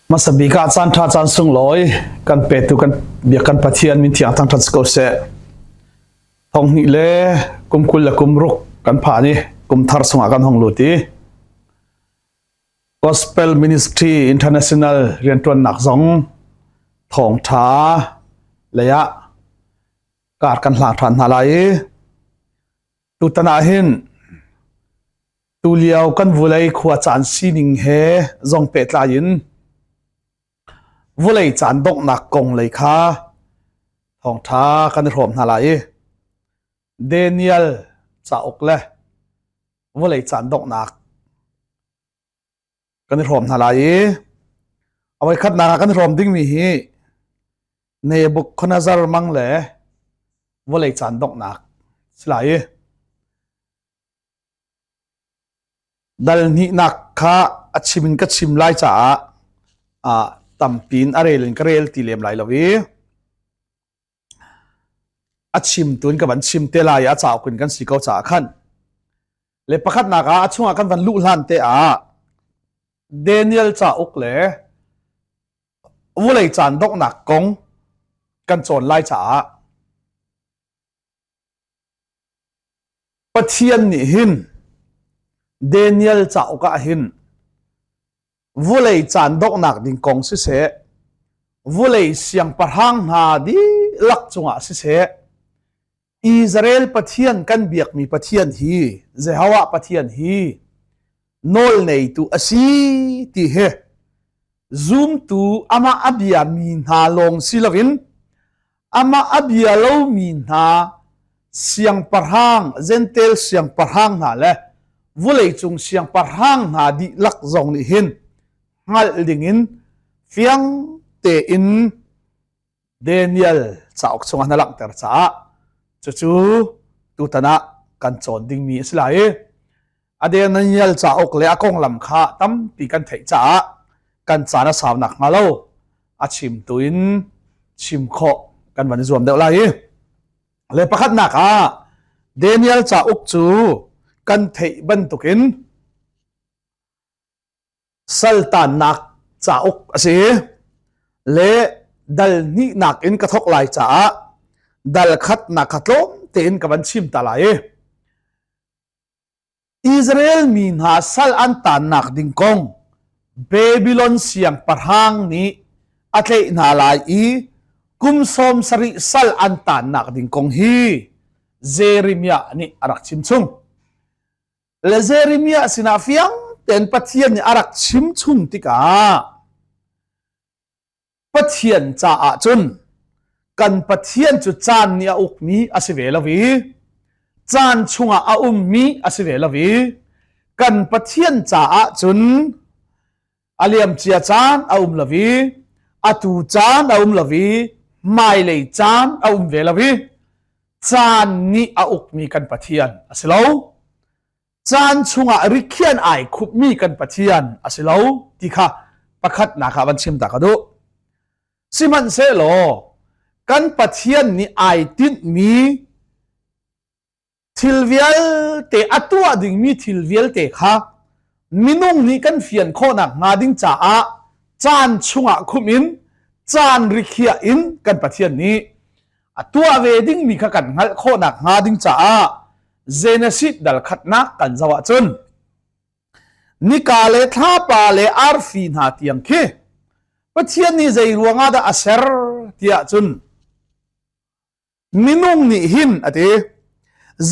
Hmasa bik ah caan ṭha caan sunglawi kan petu kan biak kan Pathian min thiang thangṭhat si ko seh. Thonghnih le kum 20 le kum ruk kan phan i kum thar chungah kan hong lut i Gospel Ministry International rianṭuannak zong thawngṭha lei ah kar kan hlang ṭhan hna lai i tutan ah hin Tulio kan vulei khua caan sining he zong pehtlai in vulei caan donghnak kong lei kha thawngṭha kan i hrawm hna lai i Daniel cauk le vulei caan donghnak kan i hrawm hna lai i a voikhatnak ah kan i hrawm dingmi hi Nebuchadnezzar mang le vawlei caan donghnak si lai i Dal hnihnak kha a chim in ka chim lai caah tampi in a rel in ka rel ti lem lai lo i a chimtu in ka van chim te lai i a cauk in kan si ko caah khan le pakhatnak ah a chungah kan van luh hlan te ah Daniel cauk le vulei caan donghnak kong kan cawn lai caah Pathian nih hin Daniel cauk ah hin vulei caan donghnak ding kong siseh, vulei siangpahrang hna dihlak cungah siseh, Israel Pathian kan biakmi Pathian hi, Jehovah Pathian hi nawl neitu a si ti hi zumtu amah a biami hna lawng si loin amah a bia lomi hna siangpahrang Jentail siangpahrang hna le vawleicung siangpahrang hna dihlak zong nih hin hngalh dingin fiang tein Daniel cauk chungah na langhter caah cucu tutan ah kan cawn dingmi a si lai i a Daniel cauk le a konglam kha tampi kan theih caah kan caan a sau nak hnga lo a chimtu in chim khawh kan van i zuam deuh lai i le pakhatnak ah Daniel cauk cu kan theih bantukin saltannak cauk a si le dal hnihnak in ka thawk lai caah dal khatnak kha tlawm tein ka van chim ta lai i Israel mi hna sal an tannak ding kong Babylon siangpahrang nih a tlaih hna lai i kum 70 sal an tannak ding kong hi Jeremiah nih a rak chim chung. Le Jeremiah sinah fiang tein Pathian nih a rak chim chung tikah Pathian caah cun kan Pathian cu caan nih a ukmi a si ve lo i caan chungah a ummi a si ve lo i kan Pathian caah cun a liamcia caan a um lo i atu caan a um lo i hmailei caan a um ve lo i caan nih a ukmi kan Pathian a si lo. Caan chungah rikhian ai khupmi kan Pathian a si lo ti kha pakhatnak ah van chim ta ka duh. Sihmanhsehlaw kan Pathian nih ai tinhmi thil vialte a tuah dingmi thil vialte kha minung nih kan fian khawhnak hnga ding caah caan chungah khumh in caan rikhiah in kan Pathian nih a tuah ve dingmi kha kan hngalh khawhnak hnga ding caah Genesis dal khatnak kan zoh ahcun nika le thlapa le arfi hna tiang khi Pathian nih zei ruangah dah a ser tiah cun Minung nih hin a ti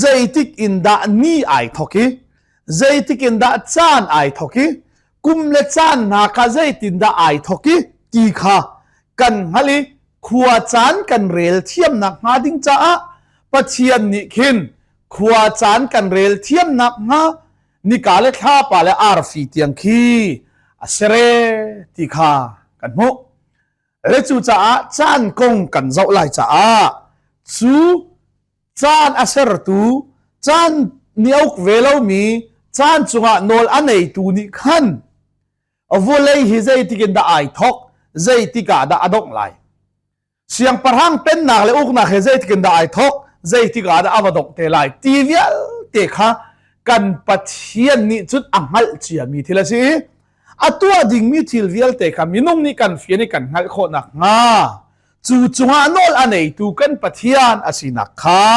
zeitik in dah ni ai thawk i zeitik in dah caan ai thawk i kum le caan hna kha zeitin dah ai thawk i ti kha kan hngalh i khua caan kan rel thiamnak hnga ding caah Pathian nih khin khua caan kan rel thiamnak hnga nika le thlapa le arfi tiang khi a sere ti kha kan hmuh. Le cucaah caan kong kan zoh lai caah cu caan a sertu caan nih a uk ve lomi caan cungah nawl a neitu nih khan vawlei hi zeitik in dah ai thawk zeitik ah dah a dongh lai siangpahrang pennak le uknak he zeitik in dah ai thawk zeitik ah dah a va dongh te lai ti vialte kha kan Pathian nih cun a hngalh ciami thil a si. A tuah dingmi thil vialte kha minung nih kan fian i kan hngalh khawh nakhnga cu cungah nawl a neitu kan Pathian a sinak kha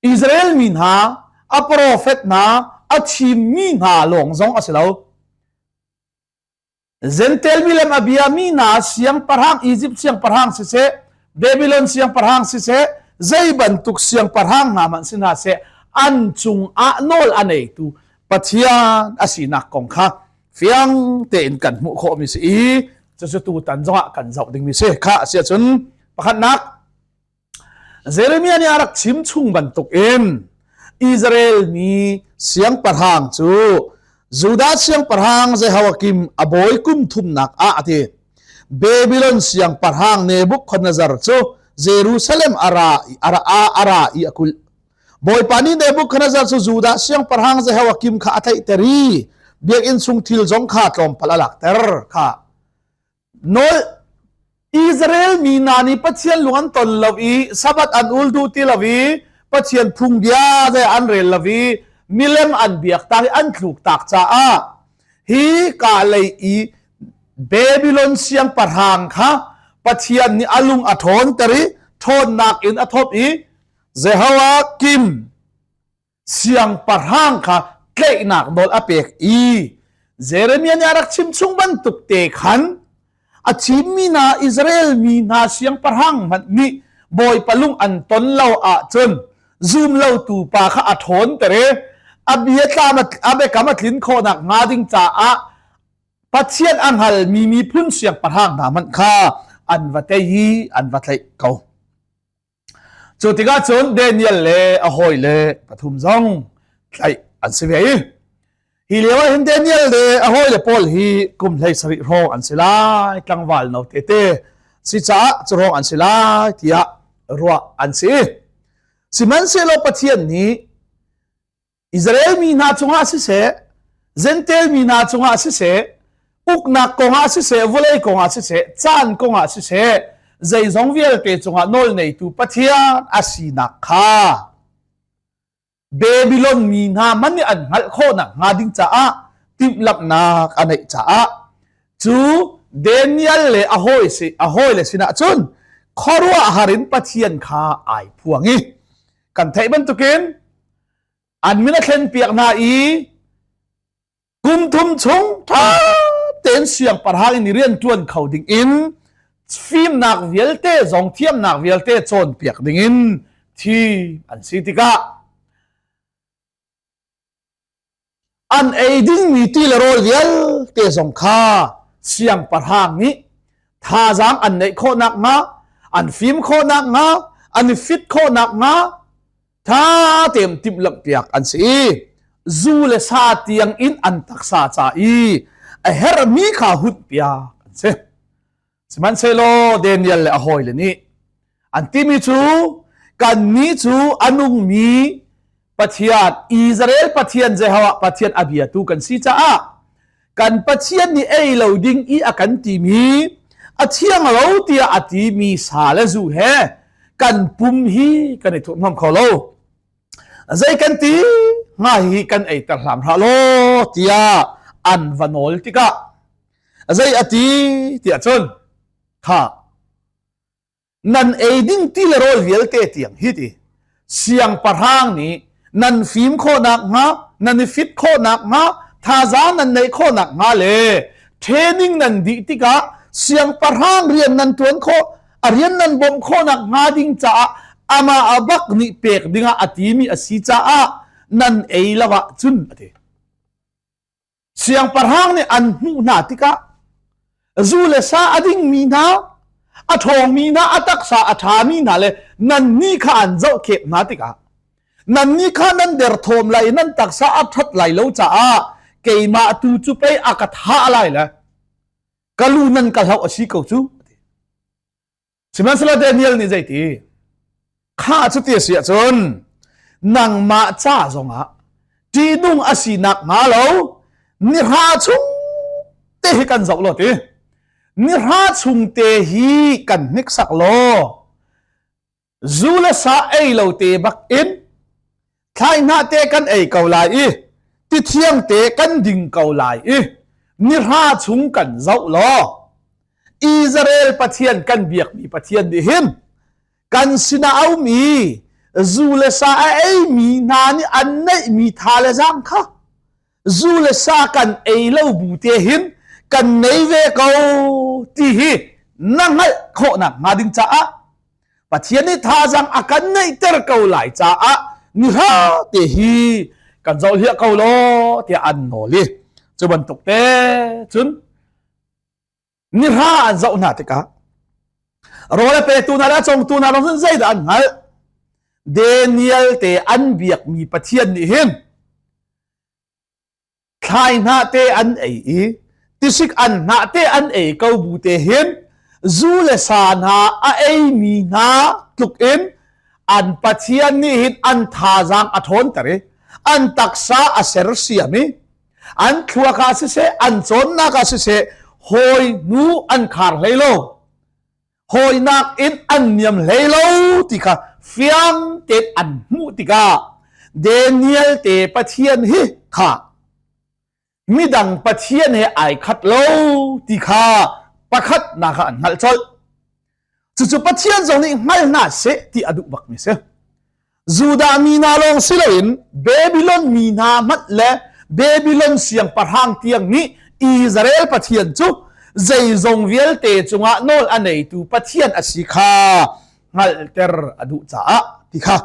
Israel mi hna, a profet hna, a thimmi hna lawng zong a si lo. Jentail milem a biami hna siangpahrang Izipt siangpahrang siseh, Babylon siangpahrang siseh, zei bantuk siangpahrang hna hmanh si hna seh, an cungah nawl a neitu Pathian a sinak kong kha fiang tein kan hmuh khawhmi si i cucu tutan zongah kan zoh dingmi si. Kha a si ahcun pakhatnak Jeremiah nih a rak chim chung bantukin Israel mi siangpahrang cu Judah siangpahrang Jehoiakim a bawi kum thumnak ah a ti. Babylon siangpahrang Nebuchadnezzar cu Jerusalem a ra a ra a ra i a kulh. Bawipa nih Nebuchadnezzar cu Judah siangpahrang Jehoiakim kha a tlaihter i biakinn chung thil zong kha tlawmpal a lakter kha. Nawl Israel mi hna nih Pathian lung an ton lo i Sabbath an ul duh ti lo i Pathian phungbia ze an rel lo i milem an biak tak i an thluk tak caah hi ka lei i Babylon siangpahrang kha Pathian nih a lung a ṭhawnter i ṭhawnnak in a thawp i Jehoiakim siangpahrang kha tlaihnak nawl a pek i Jeremiah nih a rak chim chung bantuk te khan a thimmi hna Israel mi hna siangpahrang hmanh nih Bawipa lung an ton lo ahcun zum lotu pa kha a ṭhawnter i a bia tlam a biakam a tlin khawhnak hnga ding caah Pathian a hngalmi miphun siangpahrang hna hmanh kha an va tei i an va tlaih ko. Cu tikah cun Daniel le a hawile pathum zong tlaih an si ve i hi lio ah hin Daniel le a hawile pawl hi kum 17 hrawng an si lai, tlangval no tete si caah cu hrawng an si lai tiah ruah an si. Sihmanhsehlaw Pathian nih Israel mi hna cungah siseh, Jentail mi hna cungah siseh, uknak kongah siseh, vawlei kongah siseh, caan kongah siseh, zeizong vialte cungah nawl neitu Pathian a sinak kha Babylon mi hna man nih an hngalh khawhnak hnga ding caah timhlamhnak a neih caah cu Daniel le a hawi si a hawile sinah cun khuaruahhar in Pathian kha ai phuang i kan theih bantukin an min a thlenpiak hna i kum thum chung ṭha tein siangpahrang in rian ṭuan kho ding in fimnak vialte zong thiamnak vialte cawnpiak ding in thi an si tikah An ei dingmi ti le rawl vialte zong kha siangpahrang nih thazaang an neih khawh nakhnga, an fim khawh nakhnga, an i fit khawh nakhnga ṭha tein timhlamhpiak an si i zu le sa tiang in an taksa ca i a herhmi kha hunpiak an si. Sihmanhsehlaw Daniel le a hawile nih an timi cu kannih cu a nungmi Pathian Israel Pathian Jehovah Pathian a biatu kan si caah kan Pathian nih ei lo ding i a kan timi a thiang lo tiah a timi sa le zu he kan pum hi kan i thurhhnawm kho lo. Zei kan ti hnga hi kan eiter hlam hlah law tiah an va nawl tikah zei a ti tiah cun kha nan ei ding ti le rawl vialte tiang hi ti siangpahrang nih nan fim khawhnak hnga nan i fit khawhnak hnga thazaang nan neih khawhnak hnga le training nan dih tikah siangpahrang rian nan tuan khawh a rian nan bawmh khawhnak hnga ding caah amah a bak nih pek dingah a timi a si caah nan ei lo ah cun a ti Siangpahrang nih an hmuh hna tikah zu le sa a dingmi hna, a ṭhawngmi hna, a taksa a ṭhami hna le nannih kha an zohkhep hna tikah nannih kha nan derthawm lai i nan taksa a ṭhat lai lo caah keimah tu cu pei a ka thah lai le ka lu nan ka hloh a si ko cu. Sihmanhsehlaw Daniel nih zeiti? Kha cuti a si ahcun nangmah ca zongah ṭihnung a sinak hnga lo nihra chung te hi kan zoh law ti. Nihra chung te hi kan hniksak law zu le sa ei lo te bak in thlai hnah te kan ei ko lai i. Ti thiang te kan ding ko lai i nihra chung kan zoh law Israel Pathian kan biakmi Pathian nih hin kan sinah a um i zu le sa a eimi hna nih an neihmi tha le zaang kha zu le sa kan ei lo bu te hin kan nei ve ko ti hi na hngalh khawhnak hnga ding caah Pathian nih thazaang a kan neihter ko lai caah nihra te hi kan zoh hliah ko law tiah an nawl i cu bantuk te cun nihra an zoh hna tikah rawl a petu hna le a congtu hna lawng cun zeidah an hngalh? Daniel te an biakmi Pathian nih hin thlai hnah te an ei i tisik an hnah te an ei ko bu te hin zu le sa hna a eimi hna tluk in an Pathian nih hin an thazaang a ṭhawnter i an taksa a sersiam i an thluak ah siseh an cawnnak ah siseh hawi hnu an khar hlei lo, hawinak in an niam hlei lo ti kha fiang tein an hmuh tikah Daniel te Pathian hi kha midang Pathian he ai khat lo ti kha pakhat nak ah an hngalh colh. Cucu Pathian zong nih hngal hna seh ti a duh bakmi si. Judah mi hna lawng si loin Babylon mi hna hmanh le Babylon siangpahrang tiang nih Israel Pathian cu zeizong vialte cungah nawl a neitu Pathian a si kha hngalhter a duh caah ti kha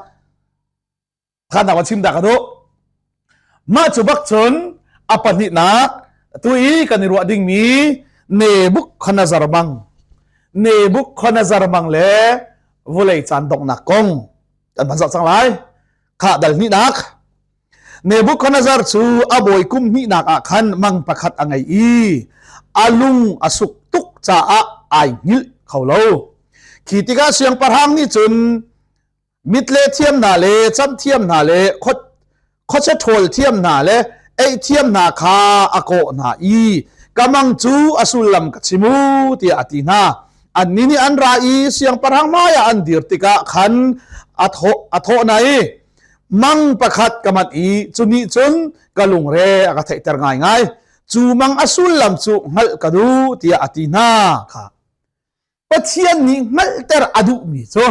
kha na chim dah ka duh. Mah cu bak cun a pahnihnak tu i kan i ruah dingmi Nebuchadnezzar mang, Nebuchadnezzar mang le vulei caan donghnak kong kan van zoh cang lai. Kha dal hnihnak. Nebuchadnezzar cu a bawi kum hnihnak ah khan mang pakhat a ngei i a lung a suk tuk caah ai hngilh kho lo. Khi tikah siangpahrang nih cun Mitle thiam hna le camh thiam hna le khuachia ṭhawl thiam hna le eih thiam hna kha a kawh hna i ka mang cu a sullam ka chim u tiah a ti hna. Annih nih an ra i siangpahrang hmaiah an dir tikah khan a thawh hna i, Mang pakhat ka manh i cu nih cun ka lungre a ka theihter ngaingai. Cu mang a sullam cu hngalh ka duh tiah a ti hna kha. Pathian nih hngalhter a duhmi cu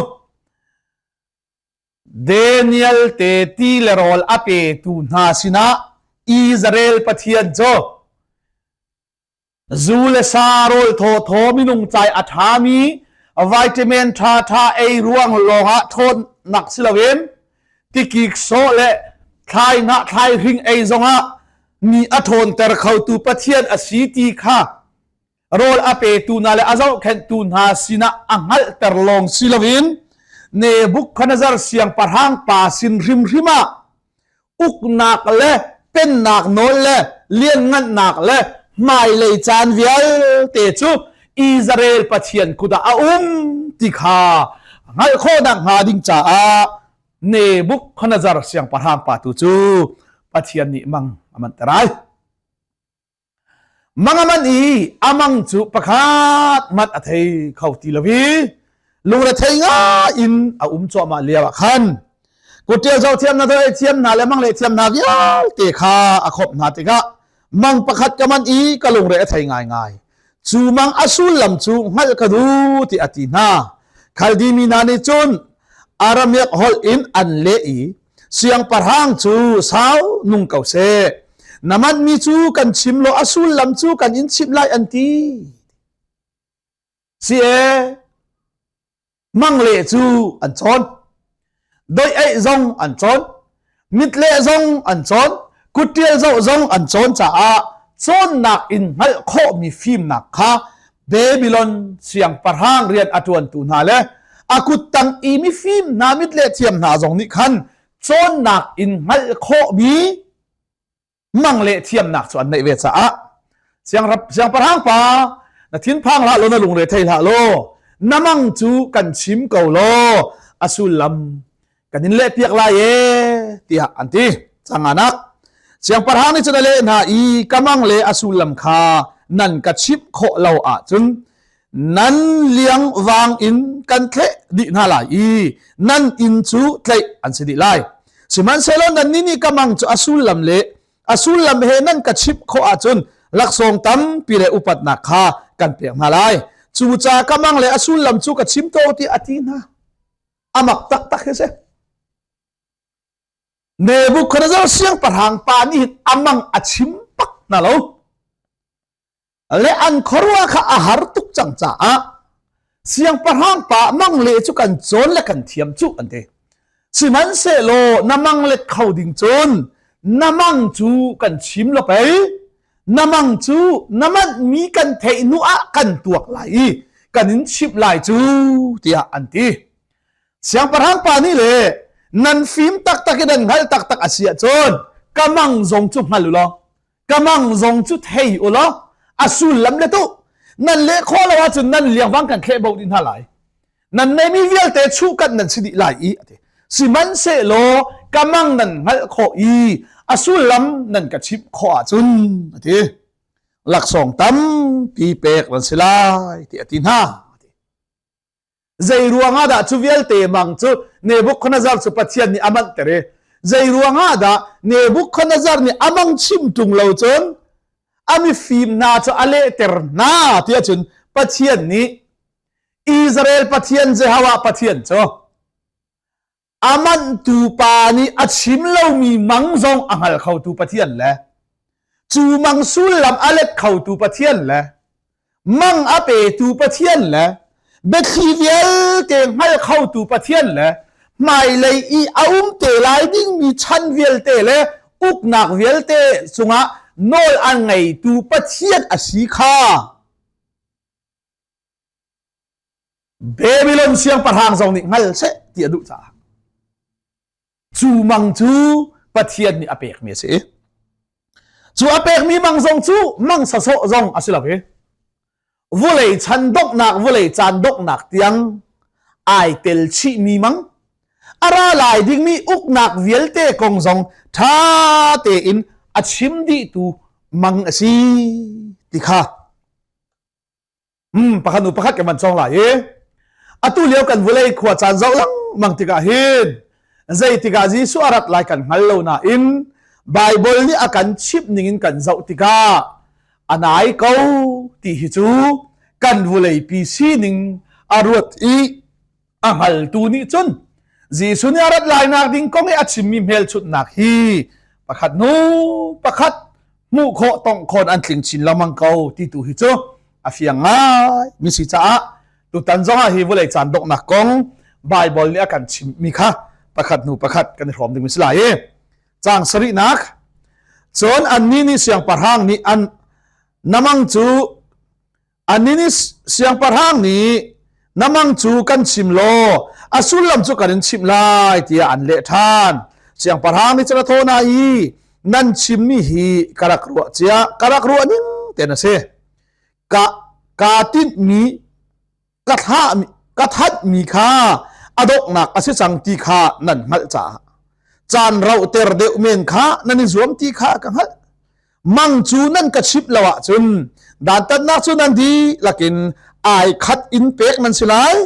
Daniel te ti le rawl a petu hna sinah Israel Pathian cu zu le sa rawl thawthaw minung cai a ṭhami vitamin ṭhaṭha ei ruang lawngah ṭhawnnak si loin tikik sawh le thlai hnah thlai hring ei zongah mi a ṭhawnter khotu Pathian a si ti kha rawl a petu hna le a zohkhenhtu hna sinah a hngalhter lawng si loin Nebuchadnezzar siangpahrang pa sin hrimhrim ah uknak le pennak nawl le lianngannak le hmailei caan vialte cu Israel Pathian kut ah a um ti kha hngalh khawhnak hnga ding caah Nebuchadnezzar siangpahrang pa tu cu Pathian nih mang a manhter ai. Mang a manh i a mang cu pakhat hmanh a thei kho ti lo i lungrethei ngai in a um cuahmah lio ah khan kutṭial zoh thiam hna, doh thiam hna le mang leh thiam hna vialte kha a khawmh hna tikah mang pakhat ka manh i ka lungre a thei ngaingai. Cu mang a sullam cu hngalh ka duh tiah a ti hna. Khaldi mi hna nih cun Aramaic holh in an leh i Siangpahrang cu sau nung ko seh. Na manhmi cu kan chim law a sullam cu kan in chimh lai an ti. Si e, mang le cu an cawn. Doih eih zong an cawn. Mitleh zong an cawn. Kutṭial zoh zong an cawn caah cawnnak in hngalh khawhmi fimnak kha Babylon siangpahrang rian a ṭuantu hna le a kuttang i mifim hna mitleh thiam hna zong nih khan cawnnak in hngalh khawhmi mang le thiamnak cu an neih ve caah siangpahrang pa, na thinphang hlah law, na lungre thei hlah law, na mang cu kan chim ko law a sullam kan in lehpiak lai e tiah an ti. Canganak siangpahrang nih cun a leh hna i, ka mang le a sullam kha nan ka chimh khawh lo ahcun nan liang vang in kan thleh dih hna lai i nan inn cu tlaih an si dih lai. Sihmanhsehlaw nannih nih ka mang cu a sullam le A sullam he nan ka chimh khawh ahcun laksawng tampi le upatnak kha kan pek hna lai. Cucaah ka mang le a sullam cu ka chim to ti a ti hna. A mak taktak hi si. Nebuchadnezzar siangpahrang pa nih hin a mang a chim bak hna lo. Le an khuaruah kha a har tuk cang caah siangpahrang pa mang le cu kan cawn le kan thiam cu an ti. Sihmanhsehlaw na mang let kho ding cun na mang cu kan chim lo pei. Na mang cu na manhmi kan theih hnu ah kan tuak lai i kan in chimh lai cu tiah an ti. Siangpahrang pa nih le nan fim taktak i nan hngalh taktak a si ahcun ka mang zong cu hngal u law ka mang zong cu thei u law a sullam le tu nan leh khawh lo ahcun nan liangvang kan thleh bo dih hna lai. Nan neimi vialte chuhkanh nan si dih lai i a ti. Sihmanhsehlaw ka mang nan hngalh khawh i a sullam nan ka chimh khawh ahcun a ti. Laksawng tampi pek nan si lai ti a ti hna. Zei ruangah dah cu vialte mang cu Nebuchadnezzar cu Pathian nih a manhter i zei ruangah dah Nebuchadnezzar nih a mang chim ṭung lo cun a mifim hna cu a lehter hna tiah cun Pathian nih Israel Pathian Jehovah Pathian cu A manhtu pa nih a chim lomi mang zong a hngal khotu Pathian le cu mang sullam a let khotu Pathian le mang a petu Pathian le biathli vialte hngal khotu Pathian le hmailei i a um te lai dingmi chan vialte le uknak vialte cungah nawl a ngeitu Pathian a si kha Babylon siangpahrang zong nih hngal seh ti a duh caah cu mang cu Pathian nih a pekmi a si. Cu a pekmi mang zong cu mang sasawh zong a si lo i vulei chan donghnak vulei caan donghnak tiang ai tel chihmi mang a ra lai dingmi uknak vialte kong zong ṭha tein a chim dihtu mang a si ti kha Pakhat nu pakhat kan van cawng lai i atu lio kan vulei khua caan zoh lengmang tikah hin zeitikah Jesuh a rat lai kan hngal lo nain Baibal nih a kan chimh ning in kan zoh tikah a nai ko ti hi cu kan vuleipi sining a ruat i a hngaltu nih cun Jesuh nih a rat lainak ding kong i a chimmi hmelchunhnak hi pakhat hnu pakhat hmuh khawh tongh khawn an tling chin lengmang ko ti tu hi cu a fiang ngai mi si caah tutan zong ah hi vawlei caan donghnak kong Baibal nih a kan chimmi kha pakhat hnu pakhat kan i hrawm ding mi si lai i caang sarihnak cun annih nih siangpahrang nih an namang cu Anih nih siangpahrang nih na mang cu kan chim law a sullam cu kan in chimh lai tiah an leh ṭhan. Siangpahrang nih cun a thawh hna i nan chimmi hi ka rak ruah cia ka rak ruah ning ten a si. Ka kaa tinhmi ka thlahmi ka thanhmi kha a donghnak a si cang ti kha nan hngalh caah caan rauhter deuh men kha nan i zuam ti kha ka hngalh. Mang cu nan ka chimh lo ahcun dantatnak cu nan dihlak in ai khat in pek nan si lai.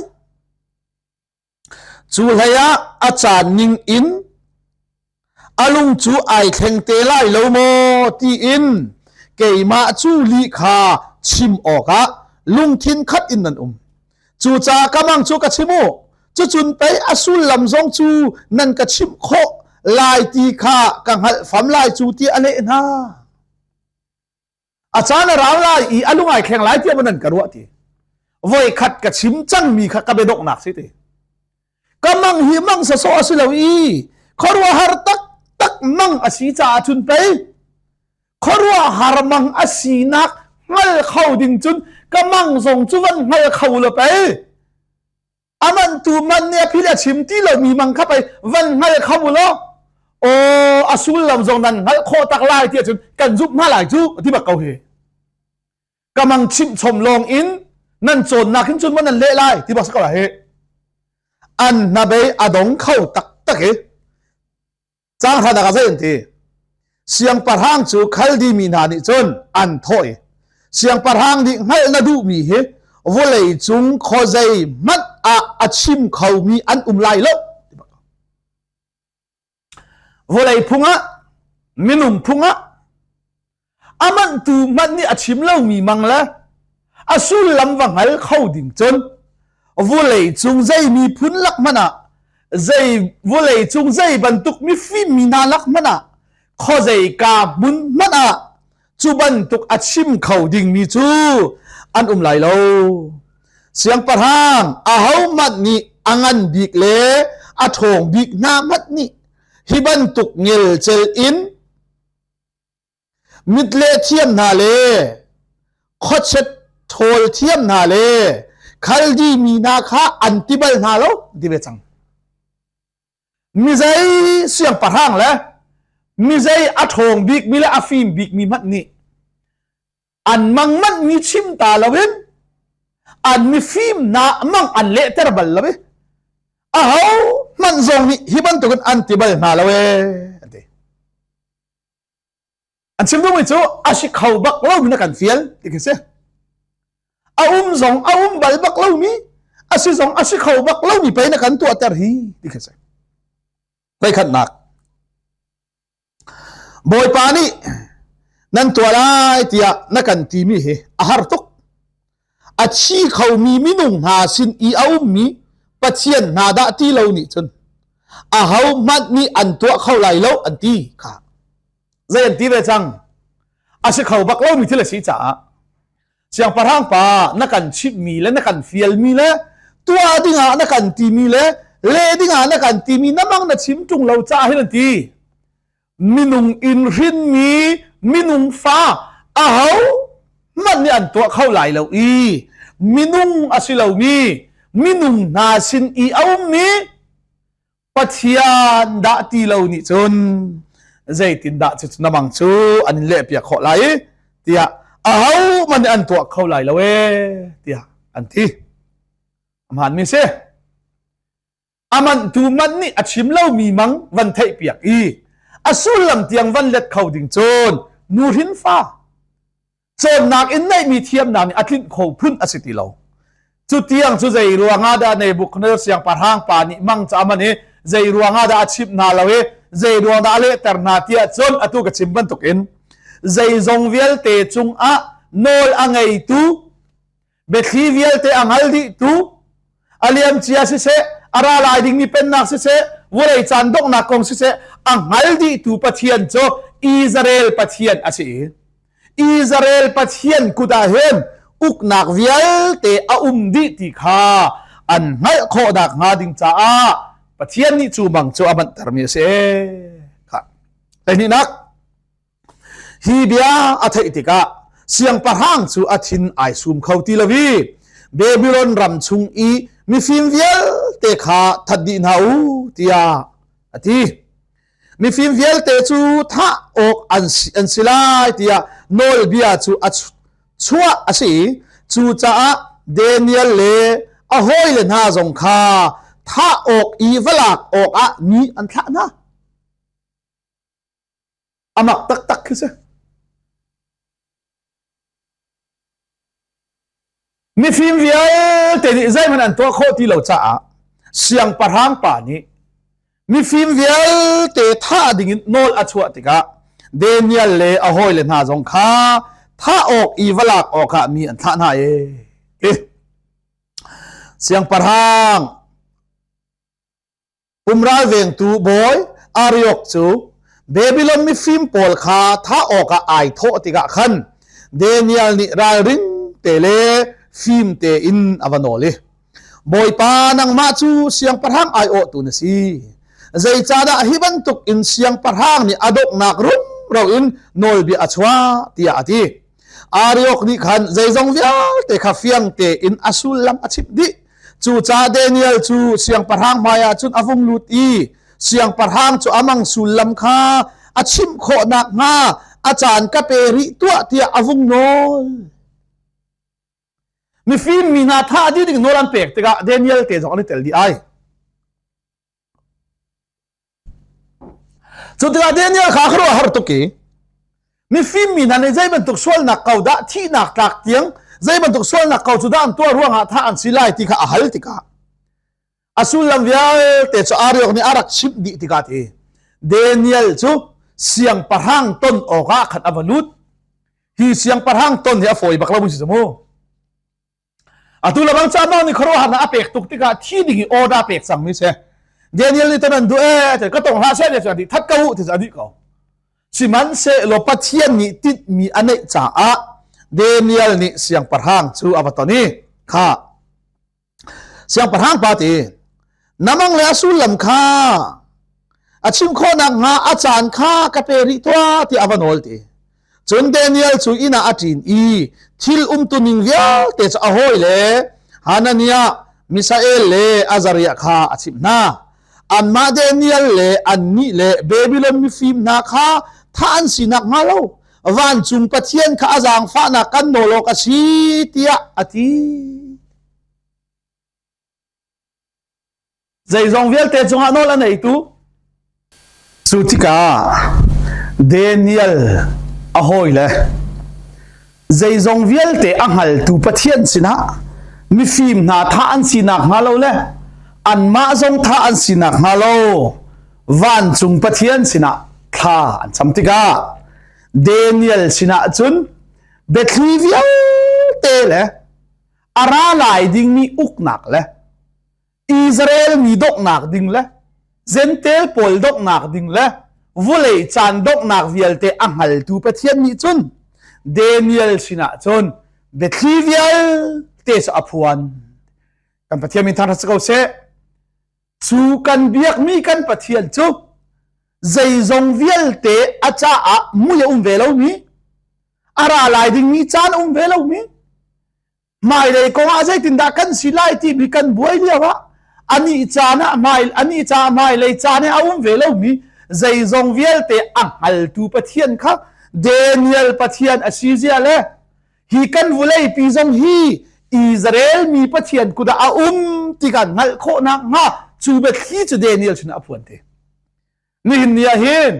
Cu hlei ah a caan ning in a lung cu ai thleng te lai lo maw tiin keimah cu lih kha chim awkah lungthin khat in nan um. Cucaah ka mang cu ka chim u. Cucun pei a sullam zong cu nan ka chimh khawh lai ti kha ka hngalh fam lai cu ti a leh hna. A caan a rau lai i a lung ai thleng lai tiah nan ka ruah ti. Voi khat ka chim cangmi kha ka biadonghnak si ti. Ka mang hi mang sawsawh a si lo i khuaruahhar taktak mang a si caah cun pei khuaruahhar mang a sinak hngal kho ding cun ka mang zong cu van hngal kho lo pei aman tu man nih a phil a chim ti lo mi mang kha pei van hngal kho law aw a sullam zong nan hngalh khawh tak lai ti ahcun kan zumh hna lai cu ti bak ko hi ka mang chimh chom lawng in nan cawnnak hin cun maw nan leh lai ti bak si ko lai hi an hnabei a dong kho taktak i Caang hranak ah zei an ti? Siangpahrang cu Khaldi mi hna nih cun an thawh i siangpahrang nih hngalh na duhmi hi vawlei cung khuazei hmanh ah a chim khomi an um lai lo. Vawlei phung ah minung phung ah. A manhtu hmanh nih a chim lomi mang le a sullam va hngal kho ding cun vulei cung zei miphun lak hmanh ah zei vulei cung zei bantuk mifim mi hna lak hmanh ah khuazei ka hmun hmanh ah cu bantuk a chim kho dingmi cu an um lai lo. Siangpahrang ahohmanh nih a ngan bik le a ṭhawng bik hna hmanh nih hi bantuk ngelcel in mitleh thiam hna le khuachet ṭhawl thiam hna le Khaldi mi hna kha an ti bal hna lo ti ve cang. Mizei siangpahrang le mizei a ṭhawng bikmi le a fim bikmi hmanh nih an mang manh mi chim ta loin an mifim na mang an lehter bal lo i aho hmanh zong nih hi bantukin an ti bal hna lo ee an ti. An chim duhmi cu a si kho bak lomi na kan fial ti khi si. A um zong a um bal bak lomi a si zong a si kho bak lomi pei na kan tuahter hi ti khi si. Voikhatnak Bawipa nih nan tuah lai tiah na kan timi hi a har tuk. A thi khomi minung hna sin i a ummi Pathian hna dah ti lo nih cun ahohmanh nih an tuah kho lai lo an ti kha. Zei an ti ve cang? A si kho bak lomi thil a si caah siangpahrang pa na kan chimhmi le na kan fialmi le tuah dingah na kan timi le le dingah na kan timi na mang na chim ṭung lo caah hin an ti. Minung in hrinmi minung fa aho hmanh nih an tuah kho lai lo i minung a si lomi minung hna sin i a ummi Pathian dah ti lo nih cun zeitindah cucu na mang cu an in lehpiak khawh lai i tiah ahohmanh nih an tuah kho lai lo ee tiah an ti. A hmaanmi si. A manhtu man nih a chim lomi mang van theihpiak i a sullam tiang van let kho ding cun nuhrin fa cawnnak in neihmi thiamnak nih a tlinh kho phun a si ti lo. Cu tiang cu zei ruangah dah Nebuchadnezzar siangpahrang pa nih mang ca man i zei ruangah dah a chimh hna lo i zei ruang dah a lehter hna tiah cun atu ka chim bantukin zeizong vialte cungah nawl a ngeitu biathli vialte a hngal dihtu a liamcia siseh a ra lai dingmi pennak siseh vawlei caan donghnak kong siseh a hngal dihtu Pathian cu Israel Pathian a si i Israel Pathian kut ah hin uknak vialte a um dih ti kha an hngalh khawh nakhnga ding caah Pathian nih cu bang cu a manhtermi a si. Kha. Hleihhnihnak Hi bia a theih tikah siangpahrang cu a thin ai sum kho ti lo i Babylon ram chung i mifim vialte kha that dih hna u tiah a ti. Mifim vialte cu thah awk an si, an si lai tiah nawlbia cu a chuah a si i cucaah Daniel le a hawile hna zong kha thah awk i va lak awkah mi an thlah hna. A mak taktak khi si. Mifim vialte nih zeihmanh an tuah khawh ti lo caah siangpahrang pa nih mifim vialte thah dingin nawl a chuah tikah Daniel le a hawile hna zong kha thah awk i va lak awkah mi an thlah hna e. Siangpahrang Pumral vengtu bawi Ariok cu Babylon mifim pawl kha thah awkah ai thawh tikah khan Daniel nih ralring te le fim tein a va nawl i Bawipa nangmah cu siangpahrang aiawhtu na si. Zeicahdah hi bantuk in siangpahrang nih a donghnak rumro in nawlbia a chuah tiah a ti. Ariok nih khan zeizong vialte kha fiang tein a sullam a chimh dih. Cucaah Daniel cu siangpahrang hmaiah cun a vung lut i siangpahrang cu a mang sullam kha a chimh khawh nakhnga a caan ka pe rih tuah tiah a vung nawl. Mifim mi hna thah dih ding nawl an pek tikah Daniel te zong an i tel dih ai. Cu tikah Daniel kha a khuaruah har tuk i mifim mi hna nih zei bantuk sualnak ko dah thihnak tlak tiang zei bantuk sualnak ko cu dah an tuah ruangah thah an si lai ti kha a hal tikah a sullam vialte cu Ariok nih a rak chimh dih tikah ti Daniel cu siangpahrang ton awkah khan a va lut. Hi siangpahrang ton hi a fawi bak lo si mu. Atu labang ca mang nih khuaruahharnak a pek tuk tikah thi ding i order pek cang mi si. Daniel nih ton an duh e ka tong hlah seh ti cu that ko u ti cu a dih ko. Sihmanhsehlaw Pathian nih tinhmi a neih caah Daniel nih siangpahrang cu a va ton i kha Siangpahrang pa ti, na mang le a sullam kha a chim khawh nakhnga a caan kha ka pe rih tuah tiah a va nawl ti. Cun Daniel cu inn ah a ṭin i thil umtuning vialte cu a hawile Hananiah, Mishael le Azariah kha a chimh hna. Anmah Daniel le annih le Babylon mifim hna kha thah an si nakhnga lo vancung Pathian kha a zaangfahnak kan nawl awk a si tiah a ti. Zeizong vialte cungah nawl a neitu cu tikah Daniel a hawile zeizong vialte a hngaltu Pathian sinah mifim hna thah an si nakhnga lo le anmah zong thah an si nakhnga lo vancung Pathian sinah thla an cam tikah Daniel sinah cun biathli vialte le a ra lai dingmi uknak le Israel mi donghnak ding le Gentel pawl donghnak ding le vulei caan donghnak vialte a hngaltu Pathian nih cun Daniel sinah cun biathli vialte cu a phuan. Kan Pathian min thangṭhat si ko seh. Cu kan biakmi kan Pathian cu zeizong vialte a caah mui a um ve lomi, a ra lai dingmi caan a um ve lomi, hmailei kong ah zeitindah kan si lai timi kan buai lio ah anih caan ah hmai anih caah hmailei caan he a um ve lomi zeizong vialte a hngaltu Pathian kha Daniel Pathian a si zia le hi kan vulei pi zong hi Israel mi Pathian kut ah a um ti kan hngalh khawh nakhnga cu biathli cu Daniel sin a phuan te. Nihin ni ah hin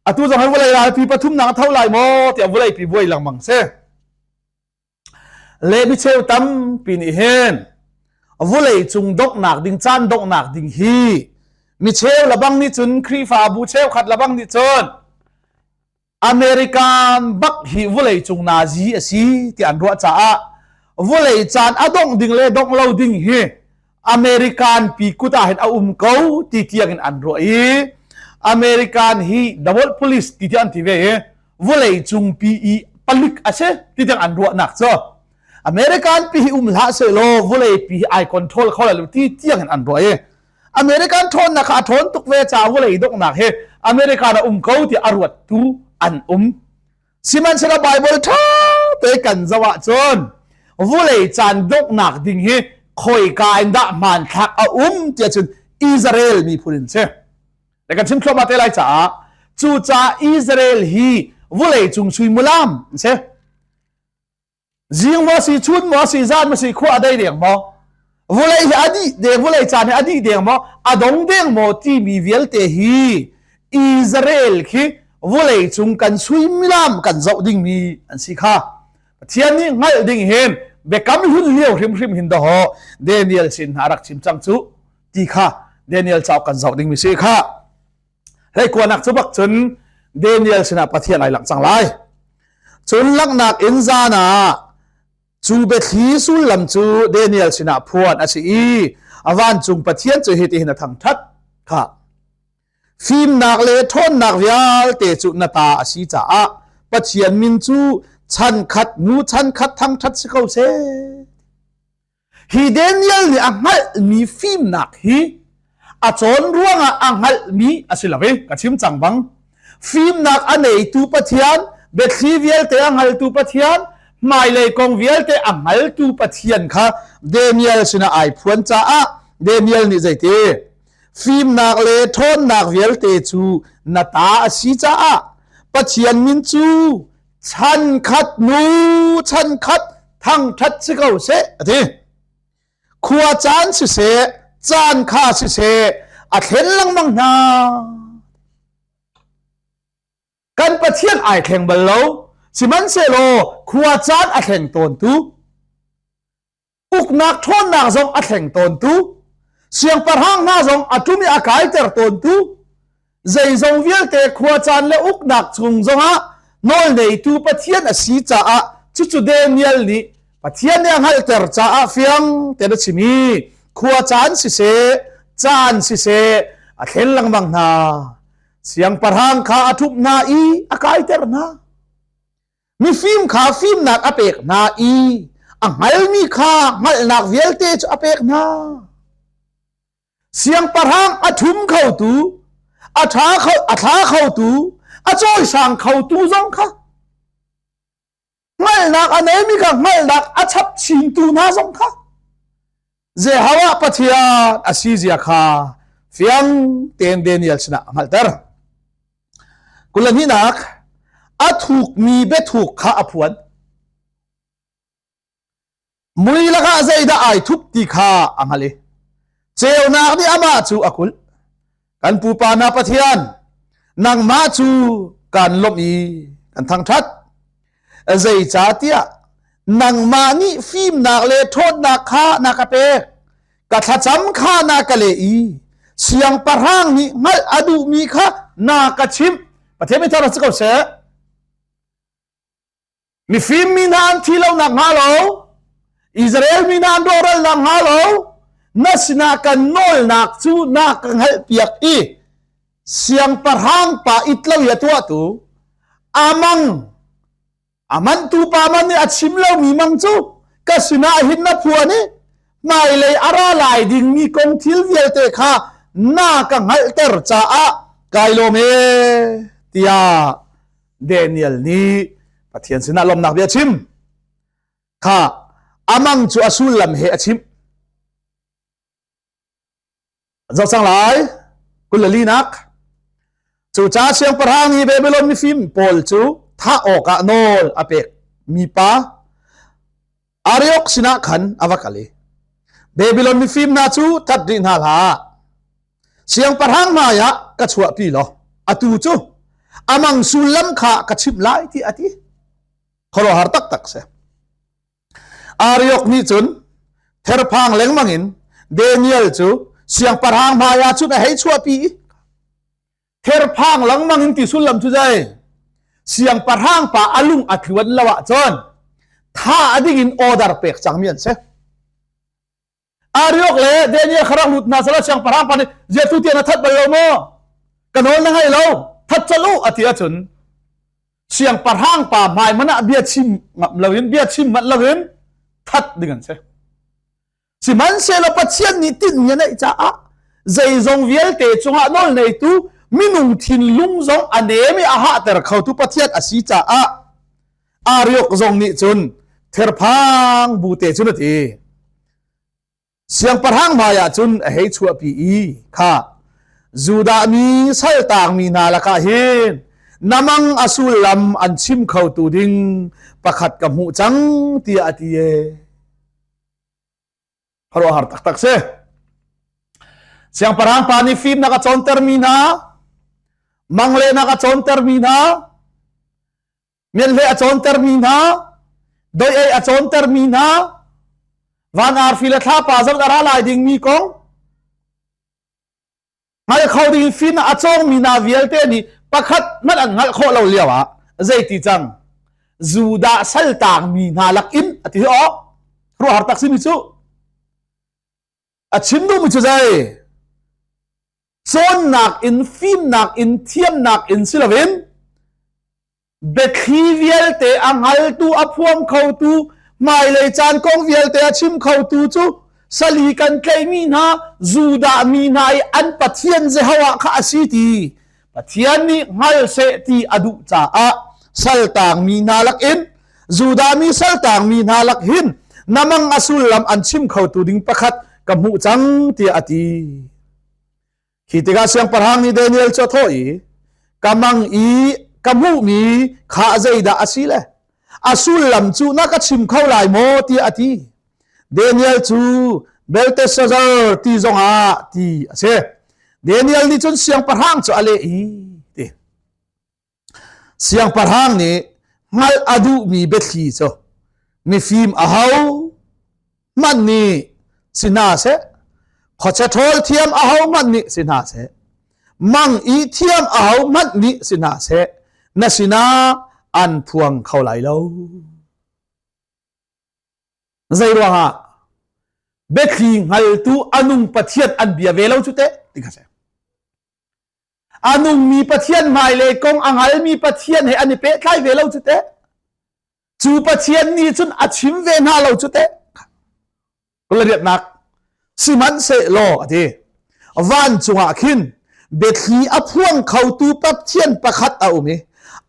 atu zong hi vawlei ralpi pathumnak a tho lai maw tiah vawlei pi buai lengmang si. Le micheu tampi nih hin vulei cung donghnak ding caan donghnak ding hi micheu labang nih cun Khrihfabu cheukhat labang nih cun American bak hi vulei cung nazi a si ti an ruah caah vulei caan a dongh ding le dongh lo ding hi American pi kut ah hin a um ko ti tiang in an ruah i American hi the world police ti tiang an ti ve i vulei cung pi i palik a si ti tiang an ruahnak cu American pi hi um hlah sehlaw vulei pi hi ai control kho lai lo ti tiang in an ruah i American ṭhawnnak kha a ṭhawn tuk ve caah vulei donghnak hi American a um ko ti a ruattu an um Sihmanhsehlaw Baibal ṭha te kan zoh ahcun vulei caan donghnak ding hi khoika in dah hmanthlak a um tiah cun Israel miphun in si. Le kan chim thluahmah te lai caah cucaah Israel hi vulei cung suimulam an si. Zing maw si, chun maw si, zan maw si, khua a dei deng maw? Vulei hi a dih deng, vulei caan hi a dih deng maw? A dong deng maw timi vialte hi Israel khi vulei cung kan suimilam kan zoh dingmi an si kha. Pathian nih hngalh ding hin biakam hlun lio hrimhrim hin daw Daniel sin hna rak chim cang cu ti kha Daniel cauk kan zoh dingmi si kha. Hleikuanak cu bak cun Daniel sinah Pathian ai langh cang lai. Cun langhnak in zan ah cu biathli sullam cu Daniel sinah phuan a si i a vancung Pathian cu hitihin a thangṭhat kha. Fimnak le ṭhawnnak vialte cu na ta a si caah Pathian min cu chan khat hnu chan khat thangṭhat si ko seh. Hi Daniel nih a hngalhmi fimnak hi a cawn ruangah a hngalhmi a si lo i ka chim cang bang fimnak a neitu Pathian biathli vialte a hngaltu Pathian hmailei kong vialte a hngaltu Pathian kha Daniel sinah ai phuan caah Daniel nih zeiti fimnak le ṭhawnnak vialte cu na ta a si caah Pathian min cu chan khat nu chan khat thangṭhat si ko seh a ti khua caan siseh caan kha siseh a thlen lengmang hna kan pathian ai thleng bal lo sihmanhsehlaw khua caan a thleng tawntu uknak ṭhawnnak zong a thleng tawntu siangpahrang hna zong a ṭum i a kaiter tawntu zeizong vialte khuacaan le uknak chung zongah Nawlneitu Pathian a si caah cucu Daniel nih Pathian nih a hngalhter caah fiang tein a chim i khua caan siseh, caan siseh a thlen lengmang hna. Siangpahrang kha a ṭhumh hna i a kaiter hna. Mifim kha fimnak a pek hna i a hngalmi kha hngalhnak vialte cu a pek hna. Siangpahrang a ṭhum khotu, a ṭha kho, a thla khotu, a cawisang khotu zong kha hngalhnak a neimi kha hngalhnak a chap chintu hna zong kha Jehovah Pathian a si zia kha fiang tein Daniel sinah a hngalhter. Kulahnihnak a thukmi biathuk kha a phuan. Mui lakah zeidah ai thup ti kha a hngalh i ceunak nih amah cu a kulh. Kan pupa hna Pathian, nangmah cu kan lawmh i kan thangṭhat. Zeicahtiah nangmah nih fimnak le ṭhawnnak kha na ka pek. Ka thlacam kha na ka leh i siangpahrang nih hngalh a duhmi kha na ka chimh. Pathian mi thar si ko seh. Mifim mi hna an thi lo nak hnga lo, Israel mi hna an rawhral nak hnga lo, na sinah kan nawlnak cu na ka hngalhpiak i siangpahrang pa it lo i a tuahtu amang a mantu pa man nih a chim lomi mang cu ka sinah hin na phuan i hmailei a ra lai dingmi kong thil vialte kha na ka hngalhter caah kai lawm e tiah Daniel nih Pathian sinah lawmnak bia a chim. Kha amang cu a sullam he a chimh. Zoh cang lai. Kulalinak. Cucaah siangpahrang nih Babylon mifim pawl cu thah awkah nawl a pek mi pa Ariok sinah khan a va kal i Babylon mifim hna cu that rih hna hlah. Siangpahrang hmaiah ka chuahpi law atu cu amang sullam kha ka chimh lai ti a ti. Khuaruahhar taktak si. Ariok nih cun therphang lengmang in Daniel cu siangpahrang hmaiah cun a hei chuahpi i therphang lengmang in ti sullam cu zei siangpahrang pa a lung a tluan lo ahcun tha a ding in order pek cangmi an si. Ariok le Daniel kha rak lut hna sala siangpahrang pa nih ziatu tiang na that bal lo maw? Ka nawl na ngai lo, that colh u a ti ahcun siangpahrang pa hmai man ah bia chim ngam loin bia chim manh loin that ding an si. Sihmanhsehlaw Pathian nih tinhmi a neih caah zeizong vialte cungah nawl neitu minung thinlung zong a nem i a hahter khotu Pathian a si caah Ariok zong nih cun therphang bu te cun a ti. Siangpahrang hmaiah cun a hei chuahpi i kha Judah mi saltaangmi hna lakah hin na mang a sullam an chim khotu ding pakhat ka hmuh cang tiah a ti e. Khuaruahhar taktak si. Siangpahrang pa nih fimnak a cawntermi hna, manglehnak a cawntermi hna, mianhle a cawntermi hna, doi ei a cawntermi hna, van arfi le thlapa zong a ra lai dingmi kong, hngal kho ding fimnak a cawngmi hna vialte nih pakhat hmanh an hngalh khawh lo lio ah zeiti cang Judah saltaangmi hna lakin a ti awk ruahar tak simi cu a chim duhmi cu zei cawnnak in fimnak in thiamnak in si loin Biathli vialte a hngaltu, a phuang khotu, hmailei caan kong vialte a chim khotu cu sali kan tlaihmi hna Judah mi hna i an Pathian Jehovah kha a si ti Pathian nih hngal seh ti a duh caah saltaangmi hna lakin Judah mi saltaangmi hna lak hin na mang a sullam an chim khotu ding pakhat ka hmuh cang tiah a ti. Khi tikah siangpahrang nih Daniel cu a thawh i, Ka mang i ka hmuhmi kha zeidah a si le a sullam cu na ka chim kho lai maw tiah a ti. Daniel cu Belteshazzar ti zongah ti a si. Daniel nih cun siangpahrang cu a leh i ti. Siangpahrang nih hngalh a duhmi biathli cu mifim aho hmanh nih si hna seh, khuachia ṭhawl thiam aho hmanh nih si hna seh, mang i thiam aho hmanh nih si hna seh, na sinah an phuang kho lai lo. Zei ruangah biathli hngaltu a nung Pathian an bia ve lo cu teh ti kha si. A nungmi Pathian hmailei kong a hngalmi Pathian he an i pehtlai ve lo cu teh. Cu Pathian nih cun a chim ve hna lo cu teh. Riatnak sihmanhsehlaw a ti vancung ah khin biathli a phuang khotu Pathian pakhat a um i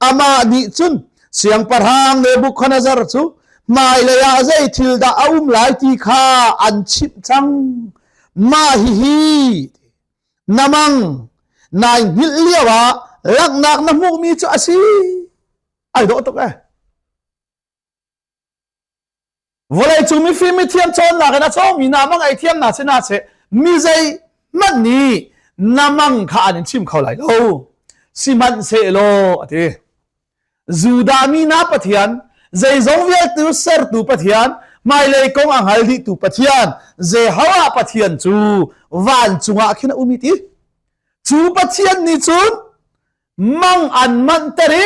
amah nih cun siangpahrang Nebuchadnezzar cu hmailei ah zei thil dah a um lai ti kha an chimh cang. Mah hihi na mang nai hngilh lio ah langhnak na hmuhmi cu a si. Ai dawh tuk eh. Vawleicung mifim mithiam cawnnak in a cawngmi na mang ei thiam na si na seh mi zei hmanh nih na mang kha an in chim kho lai lo. Sihmanhsehlaw a ti. Judah mi na Pathian, zeizong vialte sertu Pathian, hmailei kong a hngal dihtu Pathian, Jehovah Pathian cu vancung ah khin a um i ti. Cu Pathian nih cun mang an manhter i